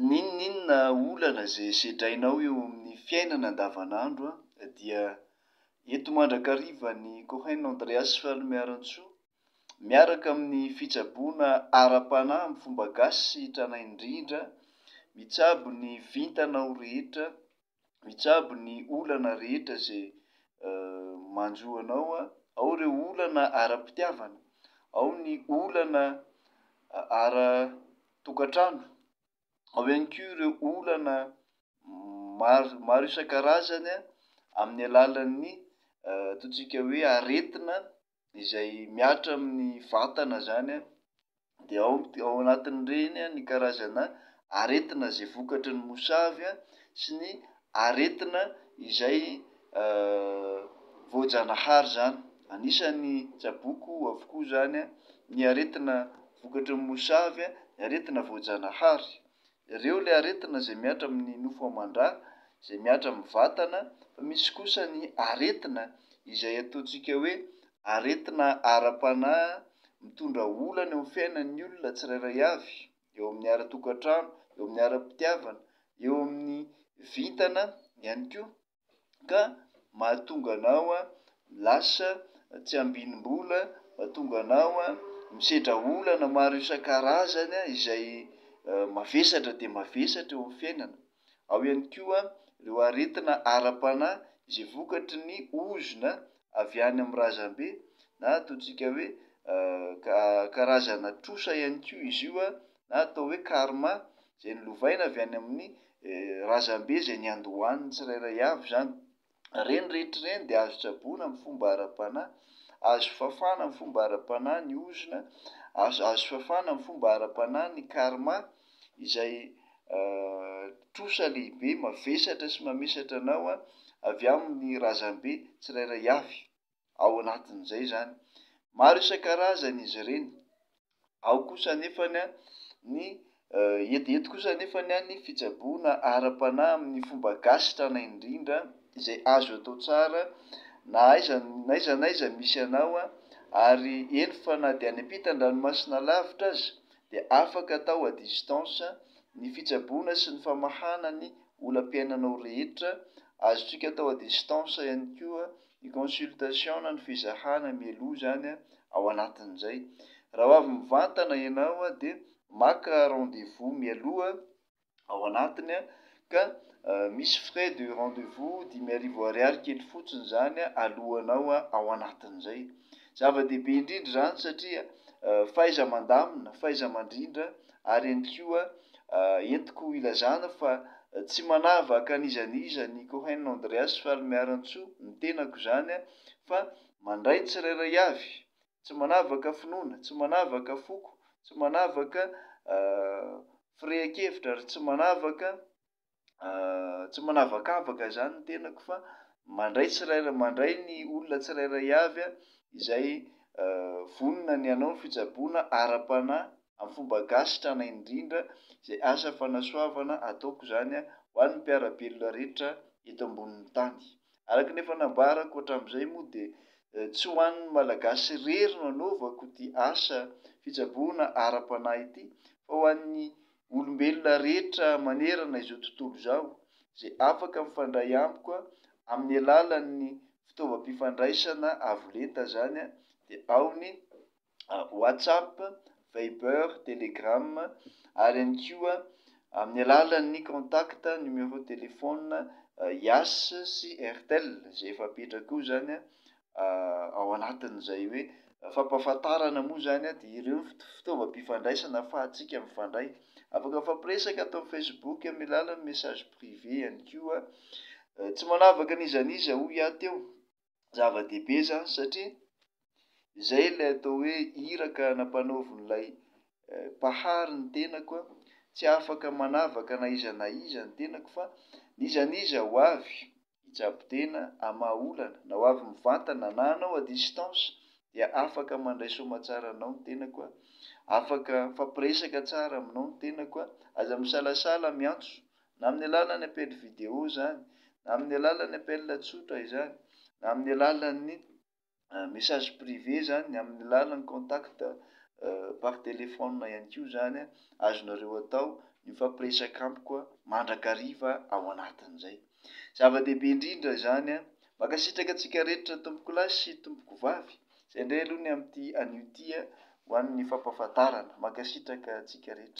N'inon'inona olana izay sedrainao eo amin'ny fiainana andavanandro dia eto mandrakariva ny Cohen Andreas Faly Miarantsoa miaraka amin'ny fitsaboana ara-panahy amin'ny fomba gasy sy tranainy indrindra, mitsabo ny vintanao rehetra, mitsabo ny olana rehetra izay manjo anao, ao ireo olana ara-pitiavana, ao ny olana ara-tokantrano, ao ihany koa ireo olana maro maro isan-karazany amin'ny alalan'ny ataontsika hoe aretina izay mihatra amin'ny vatana izany, dia ao ao anatin'ireny ny karazana aretina izay vokatry ny mosavy sy ny aretina izay voajanahary izany. Anisan'ny tsaboiko avokoa izany ny aretina vokatry ny mosavy, ny aretina voajanahary. Ireo ilay aretina izay mihatra amin'ny nofo aman-drà, izay mihatra amin'ny vatana, fa misy kosa ny aretina izay ataontsika hoe aretina ara-panahy mitondra olana eo amin'ny fiainan'ny olona tsirairay avy, eo amin'ny ara-tokantrano, eo amin'ny ara-pitiavana, eo amin'ny vintana ihany koa, ka mahatonga anao lasa tsy ambinim-bola, mahatonga anao misedra olana maro isan-karazany izay mavesatra dia mavesatra eo amin'ny fiainana. Ao ihany koa ireo aretina ara-panahy izay vokatry ny ozona avy any amin'ny razambe, na ataontsika hoe karazana trosa ihany koa izy io, na atao hoe karma izay nolovaina avy any amin'ny razambe izay niandohan'ny tsirairay avy izany. Ireny rehetra ireny dia azo tsaboina amin'ny fomba ara-panahy, azo fafana amin'ny fomba ara-panahy ny ozona, azo azo fafana amin'ny fomba ara-panahy ny karma izay trosa lehibe mavesatra sy mamesatra anao avy amin'ny razambe tsirairay avy. Ao anatin'izay izany. Maro isan-karazany izy ireny. Ao kosa anefany ny eto eto kosa anefany ny fitsaboana ara-panahy amin'ny fomba gasy tranainy indrindra izay azo atao tsara na aiza na aiza na aiza misy anao, ary eny fa na dia any ampitan-dranomasina lavitra aza dia afaka atao à distance ny fitsaboana sy ny famahana ny olam-piainanao rehetra. Azontsika atao à distance ihany koa ny consultation na ny fizahana mialoha izany ao anatin'izay. Raha ho avy mivantana ianao dia maka rendez-vous mialoha ao anatiny, ka misy frais de rendez-vous 5000 ariary kely fotsiny izany alohanao ao anatin'izay. Zava-dehibe indrindra izany satria fahaiza-mandamina, fahaiza-mandrindra, ary ihany koa entiko ilazana fa tsy manavaka an'iza n'iza ny Cohen Andreas Faly Miarantsoa, ny tenako izany, fa mandray ny tsirairay avy, tsy manavaka finoana, tsy manavaka foko, tsy manavaka firehan-kevitra, ary tsy manavaka tsy manavakavaka izany ny tenako, fa mandray tsirairay, mandray ny olona tsirairay avy izay vonona ny hanao ny fitsaboana ara-panahy amin'ny fomba gasy tranainy indrindra, izay asa fanasoavana ataoko izany ho an'ny mpiara-belona rehetra eto ambonin'ny tany. Araka ny efa nambarako hatramin'izay moa dia tsy ho an'ny Malagasy irery no anaovako ity asa fitsaboana ara-panahy ity, fa ho an'ny olombelona rehetra manerana izao tontolo izao izay afaka mifandray amiko amin'ny alalan'ny fitaovam-pifandraisana avo lenta izany, dia ao ny WhatsApp, Viber, Telegram, ary ihany koa amin'ny alalan'ny contact numéro téléphone Yas sy Airtel izay efa apetraka eo izany ao anatin'izay hoe fampahafantarana moa izany, dia ireo fitaovam-pifandraisana ahafahantsika mifandray. Afaka mifampiresaka ato amin'ny Facebook amin'ny alalan'ny message privé ihany koa. Tsy manavaka an'iza n'iza hoy aho teo. Zava-dehibe izany satria izay ilay atao hoe iraka nampanaovin'ilay Mpahary ny tenako, tsy afaka manavaka na iza na iza ny tenako fa n'iza n'iza ho avy hitsabo tena hamaha olana, na ho avy mivantana na hanao à distance dia afaka mandray soamatsara anao ny tenako, afaka mifampiresaka tsara aminao ny tenako, aza misalasala miantso na amin'ny alalan'ny appel vidéo izany, na amin'ny alalan'ny appel tsotra izany, na amin'ny alalan'ny message privé izany, amin'ny alalan'ny contact par téléphone ihany koa izany azonareo atao. mifampiresaka amiko mandrakariva ao anatin'izay. Zava-dehibe indrindra izany. Mankasitraka antsika rehetra tompokolahy sy tompokovavy. Izay indray aloha ny amin'ity anio ity ho an'ny fampahafantarana. Mankasitraka antsika rehetra.